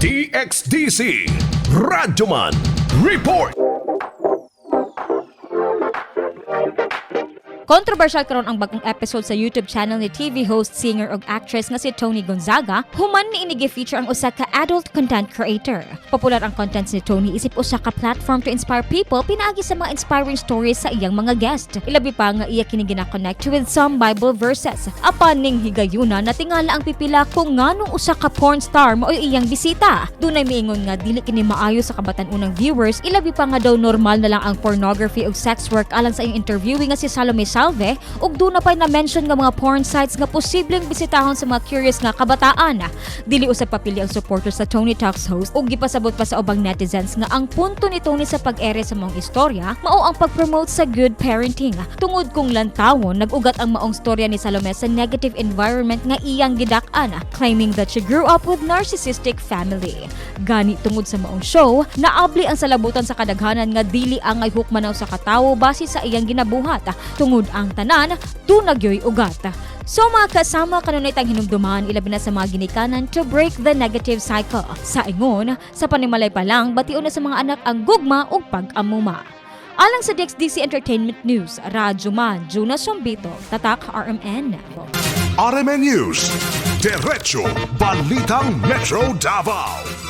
DXDC Radyoman Report. Controversial karon ang bagong episode sa YouTube channel ni TV host, singer ug actress nga si Toni Gonzaga human niini gi-feature ang usa ka adult content creator. Popular ang contents ni Toni isip usa ka platform to inspire people pinaagi sa mga inspiring stories sa iyang mga guest. Ilabi pa nga iya kini gina-connect with some Bible verses. Apan ning higayuna, natingala ang pipila kung nganong usa ka porn star mao'y iyang bisita. Dunay miingon nga dili kini maayo sa kabatan-unang viewers, ilabi pa nga daw normal na lang ang pornography ug sex work alang sa iyang interviewee nga si Salome Salve, ug duna pa'y na-mention nga mga porn sites nga posibleng bisitahon sa mga curious nga kabataan. Dili usab papili ang supporters sa Toni Talks host ug gipasabot pa sa ubang netizens nga ang punto ni Toni sa pag-ere sa maong istorya mao ang pag-promote sa good parenting. Tungod kung lantawon, nag-ugat ang maong storya ni Salome sa negative environment nga iyang gidak-an, claiming that she grew up with narcissistic family. Gani tungod sa maong show, naabli ang salabutan sa kadaghanan nga dili angay hukman sa katawo base sa iyang ginabuhat. Tungod ang tanan, duna gyoy ugat. So mga kasama, kanunay tang hinumduman, ilabi na sa mga ginikanan, to break the negative cycle. Sa ingon, sa panimalay pa lang, bation na sa mga anak ang gugma ug pag-amuma. Alang sa DXDC Entertainment News, Radyo Man, Juna Sombito, Tatak RMN. RMN News. Diretso Balitang Metro Davao.